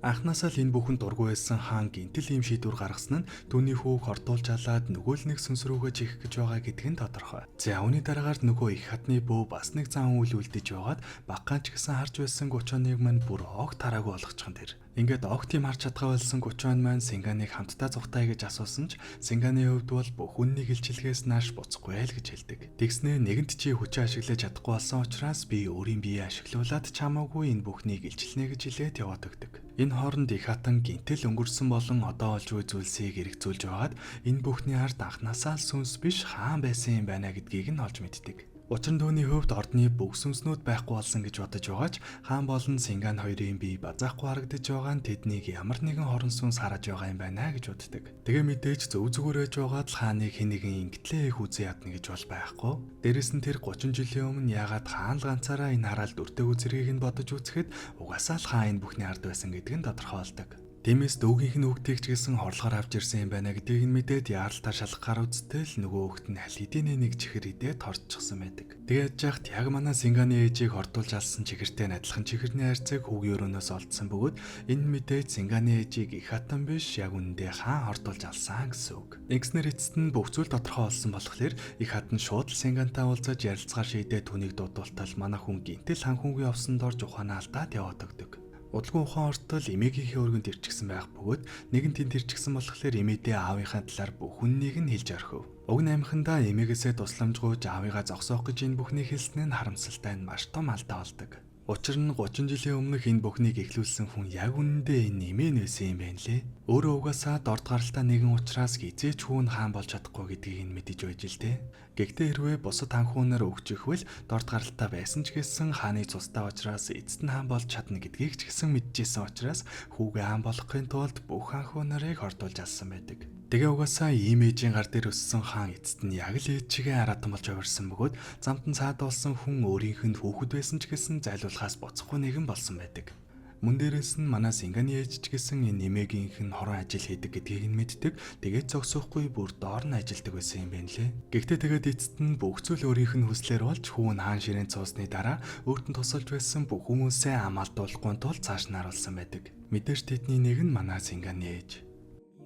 Анхнаасаа л энэ бүхэн дургүй байсан хаан гинтэл ийм шийдвэр гаргасан нь түүний хүүг хордуулж алаад нөгөө л нэг сүнс рүүгээ чихэх гэж байгаа гэдг нь тодорхой. За, үүний дараагаар нөгөө их хатны бөө бас нэг зан үйл үлдэж байгаад баггаан ч гэсэн харж байсан Гучоныг мань бүр огт хараагүй болгочихсон тэр. Ингээд огт юм харж чадгаа болсон Гучон маань Синганыг хамтдаа зугтаая гэж асуусан ч Синганы хувьд бол бүх үннийг илчилгээс нааш буцахгүй л гэж хэлдэг. Тэгснээ нэгэнт чи хүчээ ашиглаж чадахгүй болсон учраас би өөрийн биеэ ашиглуулад чамаагүй энэ бүхнийг илчилнэ гэж хэлээд яваад өгдөг. Энэ хооронд их хатан гинтэл өнгөрсөн болон одоо олж буй зүйлсийг эргцүүлж байгаад энэ бүхний ард анхнаасаа л сүнс биш хаан байсан юм байна гэдгийг нь олж мэддэг. Учир нь түүний хувьд ордны бүх сүнснүүд байхгүй болсон гэж бодож байгаа ч хаан болон Синган хоёрын бие базаахгүй харагдаж байгаа нь тэднийг ямар нэгэн хорон сүнс хараж байгаа юм байна гэж боддог. Тэгээ мэдээж зөв зүгээр ээж байгаад л хааныг хэн нэгэн ингэтлээ их үзэн ядна гэж бол байхгүй. Дээрэс нь тэр 30 жилийн өмнө яагаад хаан л ганцаараа энэ хараалд өртөөгөө зэргийг нь бодож үзэхэд угаасаа л хаан энэ бүхний ард байсан гэдг нь тодорхой болдог. Тиймээс дүүгийнх нь хүүхдийг ч гэсэн хорлохоор авч ирсэн юм байна гэдгийг нь мэдээд яаралтай шалгахаар үзтэл нөгөө хүүхд нь аль хэдийн нэг чихэр идээд торччихсан байдаг. Тэгээд яхад яг манай Синганы ээжийг хордуулж алсан чихэртэй адилхан чихэрний хайрцаг хүүгийн өрөөнөөс олдсон бөгөөд энэ мэдээд Синганы ээжийг их хатан биш, яг үнэндээ хаан хордуулж алсан гэсэн үг. Ингэснээр эцэст нь бүх зүйл тодорхой болсон болохоор их хатан шууд л Сингантай уулзаж ярилцгаар шийдээ түүнийг дуудуултал манай хүн гинтэл хан хүүгийн овсонд орж ухаанаа алдаад яваад өгдөг. Удалгүй ухаан ортол эмээгийнхээ өргөнд ирчихсэн байх бөгөөд нэгэн тэнд ирчихсэн болохоор эмээдээ аавынхаа талаар бүх үннийг нь хэлж орхив. Уг нь амхандаа эмээгээсээ тусламжгүйж аавыгаа зогсоох гэж энэ бүхнийг хэлсэн нь харамсалтай нь маш том алдаа болдог. Учир нь 30 жилийн өмнөх энэ бүхнийг эхлүүлсэн хүн яг үнэндээ энэ эмээ нь байсан юм байна лээ. Өөрөө угаасаа дорд гаралтай нэгэн учраас хизээч хүүн хаан болж чадахгүй гэдгийг нь мэдэж байж л дээ. Гэхдээ хэрвээ бусад хаан хүүнээр өгчихвэл дорд гаралтай байсан ч гэсэн хааны цустай учраас эцэст нь хаан болж чадна гэдгийг ч гэсэн мэдчихсэн учраас хүүгээ хаан болгохын тулд бүх хаан хүү нарыг хордуулж алсан байдаг. Тэгээ угаасаа ийм ээжийн гар дээр өссөн хаан эцэст нь яг л ээж чигээ араатан болж хувирсан бөгөөд замд нь цаадуулсан хүн өөрийнх нь хүүхэд байсан ч гэсэн зайлуулахаас буцахгүй нэгэн болсон байдаг. Мөн дээрээс нь манай Синганы ээж ч гэсэн энэ эмээгийнх нь хорон ажил хийдэг гэдгийг нь мэддэг. Тэгээд зогсоохгүй бүр доор нь ажилдаг байсан юм байна лээ. Гэхдээ тэгээд эцэст нь бүх зүйл өөрийнх нь хүслээр болж хүү нь хаан ширээнд сууссаны дараа өөрт нь тусалж байсан бүх хүмүүсээ хамаалдуулахгүй тул цааш нь харуулсан байдаг. Мэдээж тэдний нэг нь манай Синганы ээж.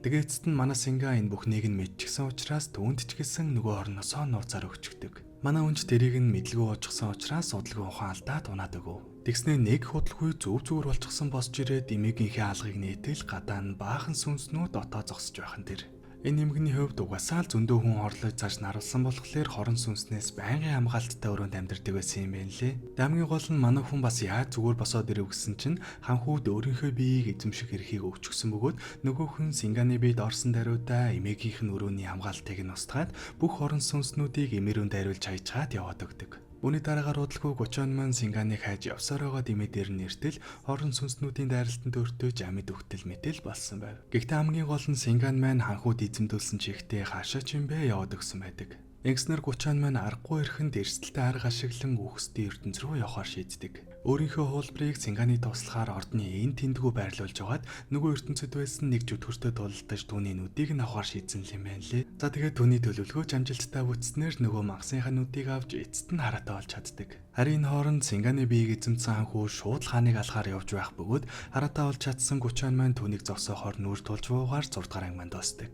Тэгээ эцэст нь манай Синга энэ бүхнийг нь мэдчихсэн учраас түүнд ч гэсэн нөгөө орноосоо нууцаар өгчихдөг. Манай үнч тэрийг нь мэдлгүй уучихсан учраас удалгүй ухаан алдаад унаад өгөв. Тэгснээ нэг худалгүй зөв зүгээр болчихсон босч ирээд эмээгийнхээ алгыг нээтэл гадаа нь баахан сүнснүүд дотоо зогсож байхан тэр. Энэ нэмгний хувьд угаасаа л зөндөө хүн хорлож цааш наруулсан болохоор хорон сүнснээс байнгын хамгаалттай өрөөнд амьдардаг байсан юм байна лээ. Хамгийн гол нь манай хүн бас яаж зүгээр босоод ирэв гэсэн чинь хан хүүд өөрийнхөө биеийг эзэмших эрхийг өгчихсөн бөгөөд нөгөө хүн Синганы биед орсон даруйдаа эмээгийнх нь өрөөний хамгаалтыг нь устгаад бүх хорон сүнснүүдийг эмэрүүн дайруулж хайчаад яваад өгдөг. Үүний дараагаар удалгүй Гучон маань Синганыг хайж явсаар байгаа дэмээ дээр нь эртэл хорон сүнснүүдийн дайралтанд өртөж амьд өгтөл мэтэл болсон байв. Гэхдээ хамгийн гол нь Синган маань ханхууд эзэмдүүлсэн чихтэй хаашаа ч юм бэ яваад өгсөн байдаг. Ингэснээр Гучон маань аргагүй эрхэнд эрсдэлтэй арга ашиглан үхсдийн ертөнц рүү явахар шийддэг. Өөрийнхөө хуулбарыг Синганы туслахаар ордны энэ тэндгүү байрлуулж байгаад нөгөө ертөнцид байсан нэг жүтгэртэй тулалдаж түүний нүдийг нь авахар шийдсэн юм байна лээ. За, тэгээд түүний төлөвлөгөөч амжилттай бүтснээр нөгөө мангасынхаа нүдийг авч эцэст нь хараатай болж чаддаг. Харин энэ хооронд Синганы биеийг эзэмдсэн ханхүү шууд л хааныг алахаар явж байх бөгөөд хараатай болж чадсан Гучон маань түүнийг зогсоохоор нүүр тулж буугаар 6 дугаар анги манд дуусдаг.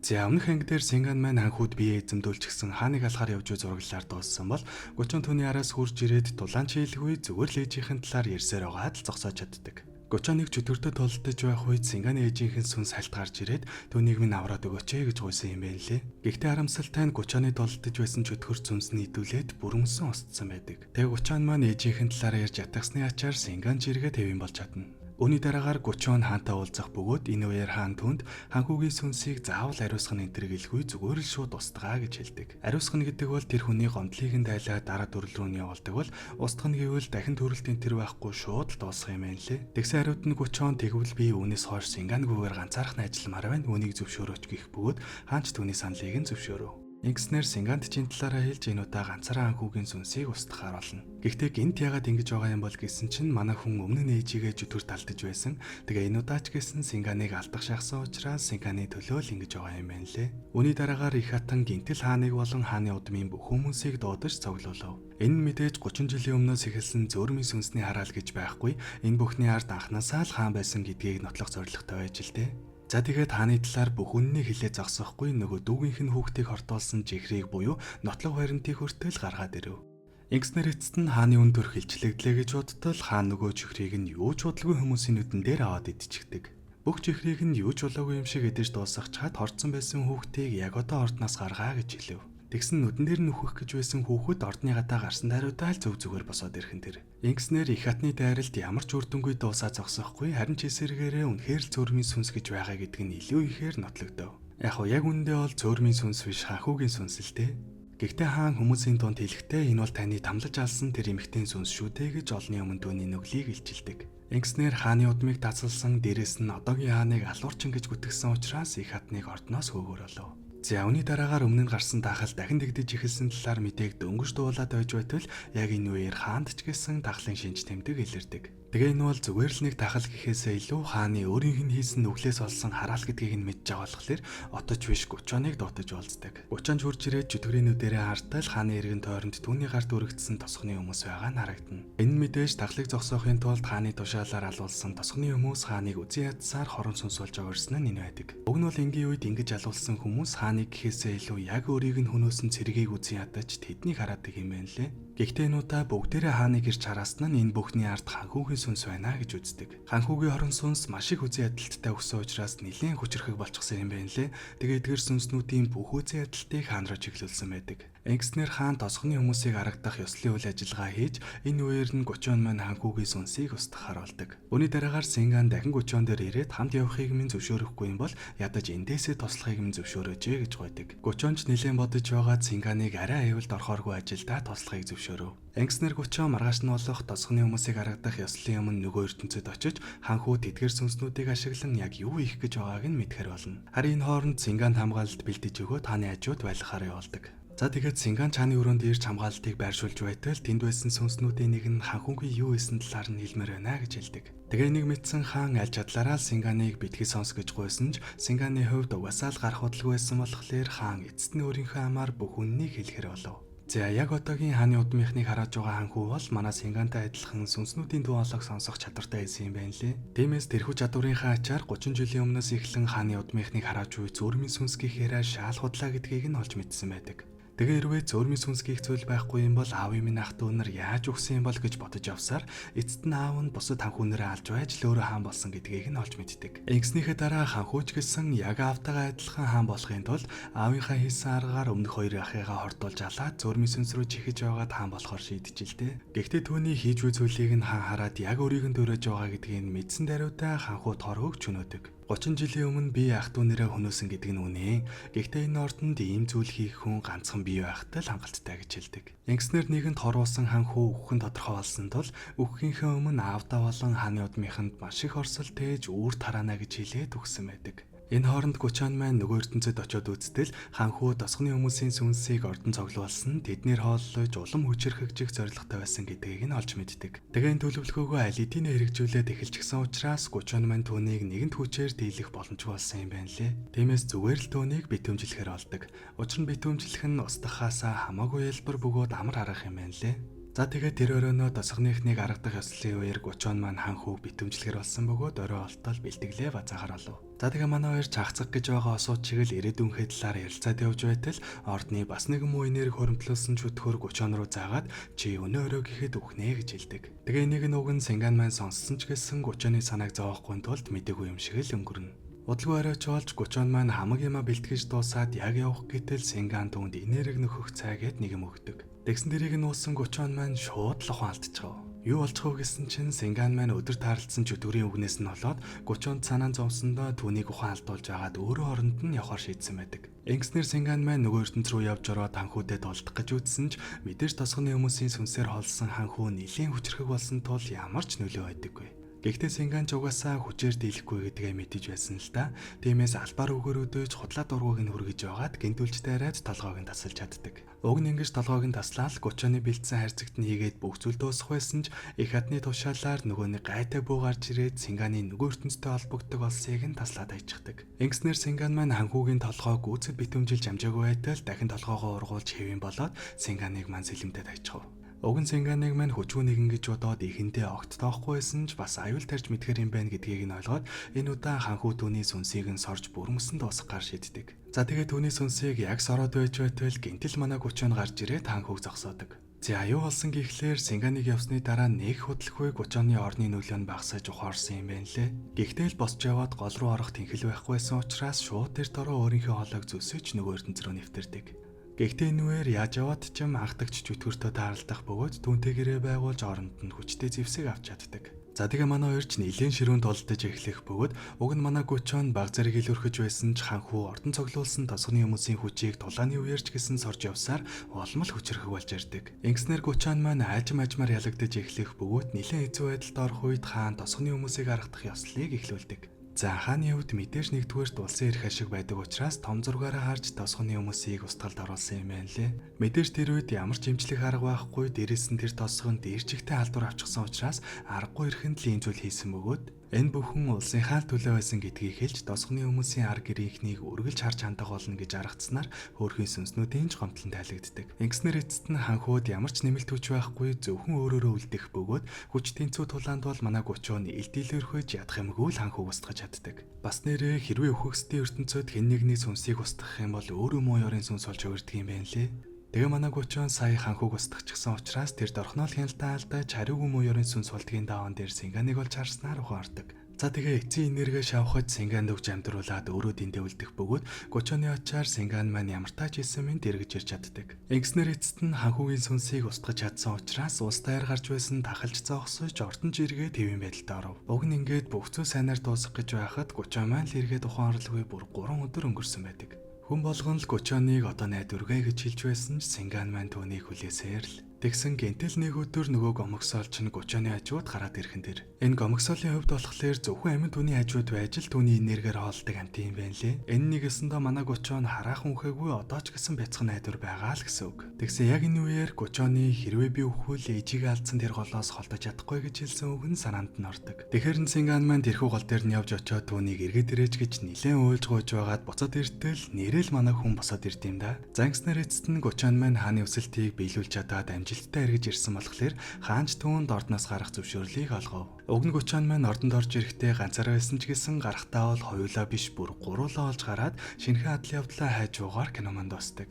За, өмнөх анги дээр Синган маань ханхүүд бие эзэмдүүлчихсэн хааныг алахаар явж буй зураглалаар дууссан бол Гучон түүний араас хурж ирээд дулаан чийлгүй зүгээр л ээжийнхэн талаар ярьсаар байгаад л зогсоож чаддаг. Гучон нэг чөтгөртөө тулдаж байх үед Синганы ээжийнхэн сүнс хальт гарч ирээд түүнийг минь авраад өгөөч ээ гэж гуйсан юм байна лээ. Гэхдээ харамсалтай нь Гучоны тулдаж байсан чөтгөр сүнс нь идүүлээд бүрэмсэн устсан байдаг. Тэгээ Гучон маань ээжийнхэн талаар ярьж ятгсны ачаар Синган жиргээ хэвэн болж чадна. Үүний дараагаар Гучон хаантай уулзах бөгөөд энэ үеэр хаан түүнд ханхүүгийн сүнсийг заавал ариусгах нь энэ гэлгүй зүгээр л шууд устгаа гэж хэлдэг. Ариусгах нь гэдэг бол тэр хүний гомдлыг нь дайлаад дараа төрөл рүү нь явуулдаг бол устгах нь гэвэл дахин төрөлт энэ тэр байхгүй шууд л дуусах юм байна лээ. Тэгсэн хариуд нь Гучон тэгвэл би үүнээс хойш Сингангүйгээр ганцаархны ажилламаар байна. Үүнийг зөвшөөрөөч гэх бөгөөд хаан ч түүний саналыг нь зөвшөөрөв. Ингэснээр Сингант чин талаараа хэлж энэ удаа ганцаараа анхүүгийн сүнсийг устгахаар болно. Гэхдээ гинт ягаад ингэж байгаа юм бол гэсэн чинь манай хүн өмнө нь ээжигээ чөтгөрт алдаж байсан. Тэгээ энэ удаа ч гэсэн Синганыг алдах шахсан учраас Синганы төлөө л ингэж байгаа юм байна лээ. Үүний дараагаар их хатан гинтэл хааныг болон хааны удмын бүх хүмүүсийг дуудаж цуглуулав. Энэ нь мэдээж 30 жилийн өмнөөс эхэлсэн зөөрмийн сүнсний хараал гэж байхгүй. Энэ бүхний ард анханасаа л хаан байсан гэдгийг нотлох зорилготой байж л дээ. За, тэгээд хааны талаар бүх үннийг хэлээ зогсохгүй нөгөө дүүгийнх нь хүүхдийг хортуулсан жихрийг буюу нотлох баримтыг хүртэл гаргаад ирэв. Ингэснээр эцэст нь хааны үн төрх илчлэгдлээ гэж бодтол хаан нөгөө чихрийг нь юу ч удалгүй хүмүүсийн нүдэн дээр аваад идчихдэг. Бүх чихрийг нь юу ч болоогүй юм шиг идэж дуусгах чад хорцсон байсан хүүхдийг яг одоо ордноос гаргаа гэж хэлэв. Тэгсэн нүдэн дээр нь үхэх гэж байсан хүүхэд ордны гадаа гарсан даруйдаа л зөв зүгээр босоод ирхэн тэр. Ингэснээр их хатны дайралт ямар ч үр дүнгүй дуусаа зогсохгүй, харин ч эсэргээрээ үнэхээр л цөөрмийн сүнс гэж байгаа гэдг нь илүү ихээр нотлогдов. Яг хоо яг үүндээ бол цөөрмийн сүнс биш, хахуугийн сүнс л дээ. Гэхдээ хаан хүмүүсийн дунд хэлэхдээ энэ бол таны тамлаж алсан тэр эмэгтэйн сүнс шүү дээ гэж олонний өмнө түүний нүглийг илчилдэг. Ингэснээр хааны удмыг тасалсан, дээрэс нь одоогийн хааныг алуурчин гэж гүтгсэн учраас их хатныг ордноос хөөгөр болов. За, үүний дараагаар өмнө нь гарсан дахал дахин дэгдэж эхэлсэн талаар мэдээг дөнгөж дуулаад байж байтал яг энэ үеэр хаанд ч гэсэн дахлын шинж тэмдэг илэрдэг. Тэгээ энэ бол зүгээр л нэг дахал гэхээсээ илүү хааны өөрийнх нь хийсэн нүглээс олсон хараал гэдгийг нь мэдж байгаа болохоор отож биш Гучоныг дуудаж уулздаг. Гучон хурж ирээд чөтгөрийн нүдэрээ хартал хааны эргэн тойронд түүний гарт өргөдсөн тосгоны хүмүүс байгаа нь харагдана. Энэ нь мэдээж дахлыг зогсоохын тулд хааны тушаалаар алуулсан тосгоны хүмүүс хааныг үзэн ядсаар хорон сүнс болж аварсан нь энэ байдаг. Уг нь бол энгийн үед ингэж алуулсан хүмүүс хааныг гэхээсээ илүү яг өөрийг нь хөнөөсөн цэргийг үзэн ядаж тэднийг хараадаг юм байна лээ. Гэхдээ энэ удаа бүгдээрээ хааныг ирж хараасан нь энэ бүхний ард ханхүүгийн сүнс байна гэж үздэг. Ханхүүгийн хорон сүнс маш их үзэн ядалттай өгсөн учраас нэлээн хүчрхэг болчихсон юм байна лээ. Тэгээ эдгэр сүнснүүдийн бүх үзэн ядалтыг хаан руу чиглүүлсэн байдаг. Ингэснээр хаан тосгоны хүмүүсийг аргадах ёслолын үйл ажиллагаа хийж энэ үеэр нь Гучон маань ханхүүгийн сүнсийг устгахаар болдог. Үүний дараагаар Синган дахин Гучон дээр ирээд хамт явахыг минь зөвшөөрөхгүй юм бол ядаж эндээсээ туслахыг минь зөвшөөрөөч гэж гуйдаг. Гучон ч нэлээн бодож байгаад Синганыг арай аюулд орохооргүй ажилдаа туслахыг зөвшөөрөв. Ингэснээр Гучон маргааш нь болох тосгоны хүмүүсийг аргадах ёслолын өмнө нөгөө ертөнцид очиж ханхүү тэдгэр сүнснүүдийг ашиглан яг юу хийх гэж байгааг нь мэдэхэр болно. Харин энэ хооронд Синганд хамгаалалт бэлдэж өгөөд хааны хажууд байлгахаар явуулдаг. За, тэгээд Синган чааны өрөөнд ирж хамгаалалтыг байршуулж байтал тэнд байсан сүнснүүдийн нэг нь ханхүүгийн юу хийсэн талаар нь хэлмээр байна гэж хэлдэг. Тэгээ нэг мэдсэн хаан аль чадлаараа Синганыг битгий сонс гэж гуйсан ч Синганы хувьд угаасаа л гарах удалгүй байсан болохоор хаан эцэст нь өөрийнхөө амаар бүх үннийг хэлэхэр болов. За, яг одоогийн хааны удмынхныг харааж байгаа ханхүү бол манай Сингантай адилхан сүнснүүдийн дуу хоолойг сонсох чадвартай байсан юм байна лээ. Тиймээс тэрхүү чадварынхаа ачаар 30 жилийн өмнөөс эхлэн хааны удмынхныг харааж буй зүрмийн сүнс гэхээрээ шаал худлаа гэдгийг нь олж мэдсэн байдаг. Тэгээ хэрвээ зөөрмийн сүнс гих зүйл байхгүй юм бол аавын минь ах дүү нар яаж өгсөн юм бол гэж бодож явсаар эцэст нь аав нь бусад ханхүүнэрээ алж байж л өөрөө хаан болсон гэдгийг нь олж мэддэг. Ингэснийхээ дараа ханхүүч гэсэн яг аавтайгаа адилхан хаан болохын тулд аавынхаа хийсэн аргаар өмнөх хоёр ахыгаа хортуулж алаад зөөрмийн сүнс рүү чихэж байгаад хаан болохоор шийдэж л дээ. Гэхдээ түүний хийж буй зүйлийг нь хаан хараад яг өөрийг нь дөрөж байгаа гэдгийг нь мэдсэн даруйдаа ханхүү торгог чөнөөдөг. 30 жилийн өмнө би ах トゥ нэрээ хөнөөсөн гэдэг нь үнэ. Гэхдээ энэ ордонд ийм зүйл хийх хүн ганцхан бий байхтай л хангалттай гэж хэлдэг. Ингэснээр нэгэнд хоруулсан ханхүү үхэн тодорхой болсон тул үххийнхээ өмнө аавдаа болон хааны удмынханд маш их орсол тээж үүр тараана гэж хэлээд үхсэн байдаг. Энэ хооронд Гучан маань нөгөө ертөнцид очиод үзтэл ханхүү тосгоны хүмүүсийн сүнсийг ордон цоглуулсан, тэднэр хооллож улам хүчирхэгжих зорилготой байсан гэдгийг нь олж мэддэг. Тэгээ энэ төлөвлөгөөгөө аль хэдийнэ хэрэгжүүлээд эхэлчихсэн учраас Гучан маань түүнийг нэгэнт хүчээр дийлэх боломжгүй болсон юм байна лээ. Тиймээс зүгээр л түүнийг битүүмжлэхээр болдог. Учир нь битүүмжлэх нь устгахаасаа хамаагүй ялбар бөгөөд амар арга юм байна лээ. За тэгээд тэр өрөөнөө тосгоныхныг аргадах ёслолын үеэр Гучон маань хан хүүг битүүмжлэхэр болсон бөгөөд орой олтол бэлтгэлээ базаагаар олов. За тэгээ манай хоёр чагцах гэж байгаа осууд чиг л ирээдүйнхээ талаар ярилцаад явж байтал ордны бас нэгэн муу энерги хоримтлуулсан чөтгөр Гучон руу заагаад чи өнөө өрөө гэхэд үхнэ гэж хэлдэг. Тэгээ энийг нь уг нь Синган маань сонссон ч гэсэн Гучоны санааг зовоохгүй тулд мдэггүй юм шиг л өнгөрнө. Удалгүй оройч болж Гучон маань хамаг юма бэлтгэж дуусаад яг явах гэтэл Синган түүнд энерги нөхөх цай гэд нэг юм өгдөг. Тэгсэн дэрийг нь уусан Гучон маань шууд л ухаан алдчихав. Юу болчих вэ гэсэн чинь Синган маань өдөр таарлцсан чөтгөрийн үгнээс нь болоод Гучонд санаан зовсондоо түүнийг ухаан алдуулж байгаад өөрөө оронд нь явахар шийдсэн байдаг. Ингэснээр Синган маань нөгөө ертөнц рүү явж ороод ханхүүдэд олдох гэж үзсэн ч мэдээж тосгоны хүмүүсийн сүнсээр холсон ханхүү нэлээн хүчрхэг болсон тул ямар ч нөлөө байдаггүй. Гэхдээ Синган ч угаасаа хүчээр дийлэхгүй гэдгээ мэдэж байсан л да. Тиймээс албаар үгээр өдөөж худлаа дургуйг нь хүргэж байгаад гинтүүлж дайраад толгойг нь тасалж чаддаг. Уг нь ингэж толгойг нь таслаад Гучоны бэлдсэн хайрцагт нь хийгээд бүх зүйл дуусах байсан ч их хадны тушаалаар нөгөөний гайтай бүү гарч ирээд Синганы нөгөө ертөнцтэй холбогддог олсыг нь таслаад хайчихдаг. Ингэснээр Синган маань ханхүүгийн толгойг гүйцэд битүүмжилж амжаагүй байтал дахин толгоогоо ургуулж хэвэн болоод Синганыг маань сэлэмтэй тавьчихав. Уг нь Синганыг маань хүчгүй нэгэн гэж бодоод ихэндээ огт тоохгүй байсан ч бас аюул тарж мэдхэр юм байна гэдгийг нь ойлгоод энэ удаа ханхүү түүний сүнсийг нь сорж бүрмөсөн дуусгахаар шийддэг. За тэгээ түүний сүнсийг яг сороод байж байтал гинтэл манай Гучон гарч ирээд ханхүүг зогсоодог. За юу болсон гэхлээр Синганыг явсны дараа нэг хөдлөхгүй Гучоны орны нөлөө нь багасаж ухаарсан юм байна лээ. Гэхдээ л босч яваад гол руу орох тэнхэл байхгүй байсан учраас шууд тэр дороо өөрийнхөө хоолойг зүсэж нөгөө ертөнц рүү нэвтэрдэг. Гэхдээ энэ үеэр яаж яваад ч юм анхдагч чөтгөртөө таарлах бөгөөд түүнтэй гэрээ байгуулж оронд нь хүчтэй зэвсэг авч чаддаг. За тэгээ манай хоёр ч нэлээд ширүүн тулдаж эхлэх бөгөөд уг нь манай Гучон баг зэрэг илүүрхэж байсан ч ханхүү ордон цоглуулсан тосгоны хүмүүсийн хүчийг тулааны үеэр ч гэсэн сорж явсаар улам л хүчрхэг болж ирдэг. Ингэснээр Гучон маань аажим аажмаар ялагдаж эхлэх бөгөөд нэлээд хэцүү байдалд орох үед хаан тосгоны хүмүүсийг аргадах ёслолыг эхлүүлдэг. За хааны хувьд мэдээж нэгдүгээрт улсын эрх ашиг байдаг учраас том зургаараа харж тосгоны хүмүүсийг устгалд оруулсан юм байна лээ. Мэдээж тэр үед ямар ч эмчлэх арга байхгүй, дээрээс нь тэр тосгон дээрчигтэй халдвар авчихсан учраас аргагүй эрхэнд л ийм зүйл хийсэн бөгөөд энэ бүхэн улсынхаа төлөө байсан гэдгийг хэлж тосгоны хүмүүсийн ар гэрийнхнийг үргэлж харж хандах болно гэж аргацснаар хөөрхийн сүнснүүдийн ч гомдлон тайлагддаг. Ингэснээр эцэст нь ханхууд ямар ч нэмэлт хүч байхгүй зөвхөн өөрөөрөө үлдэх бөгөөд хүч тэнцүү тулаанд бол манай Гучон илд илэрхэж ядах юмгүй л ханхүүг устгаж чаддаг. Бас нэрээ хэрвээ үхэгсдийн ертөнцид хэн нэгний сүнсийг устгах юм бол өөрөө муу ёрын сүнс болж өгөрдөг юм байна лээ. Тэгээ манай Гучон сая ханхүүг устгахчихсан учраас тэр дорхнол хяналтаа алдаж хариугүй муу ёрын сүнс болдгийн дааван дээр Синганыг олж харснаар ухаан ордог. За тэгээ эцсийн энерги шавхаж Синганд өгч амьдруулад өөрөө дэндээ үлдэх бөгөөд Гучоны очаар Синган маань ямар тач хийсэн минь дэргэж ирж чаддаг. Ингэснээр эцэст нь ханхүүгийн сүнсийг устгаж чадсан учраас улс даяар гарч байсан тахалж зогсож ордон жиргээ тэвийн байдалд оров. Уг нь ингээд бүх зүйл сайнаар дуусгах гэж байхад Гучон маань л эргээд ухаан орлоггүй бүр 3 өдөр өнгөрсөн байдаг. Хүн болгон л Гучоныг одоо найдваргүй гэж хэлж байсан ч Синган маань түүнийг хүлээсээр л. Тэгсэн гэнтэл нэг өдөр нөгөө гомогсоол чинь Гучоны хажууд гараад ирхэн тэр. Энэ гомогсоолын хувьд болохоор зөвхөн амьд түүний хажууд байж л түүний энергиэр хоолдог амьтан юм байна лээ. Энэ нэгэсэндээ манай Гучон хараахан үхээгүй одоо ч гэсэн бяцхан найдвар байгаа л гэсэн үг. Тэгсэн яг энэ үеэр Гучоны хэрвээ би үхвэл ээжигээ алдсан тэр голоос холдож чадахгүй гэж хэлсэн үг нь санаанд нь ордог. Тэгэхээр нь Синган маань тэрхүү гол дээр нь явж очиод түүнийг эргээд ирээч гэж нилээн уйлж гуйж байгаад буцаад иртэл нэрэл манай хүн босоод ирд юм да. За ингэснээр эцэст нь Гучон маань хааны өсөлтийг биелүүлж чадаад амжилттай эргэж ирсэн болохоор хаанч түүнд ордноос гарах зөвшөөрлийг олгов. Уг нь Гучон маань ордонд орж ирэхдээ ганцаараа байсан ч гэсэн гарахтаа бол хоёулаа биш бүр гуруулаа олж гараад шинэхэн адал явдлаа хайж уугаар кино манд дуусдаг.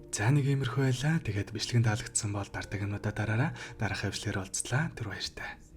За нэг иймэрхүү байлаа. Тэгээд бичлэгэн таалагдсан бол дардаг юмнуудаа дараараа. Дараах хэвшлэр уулзлаа. Түр баяртай.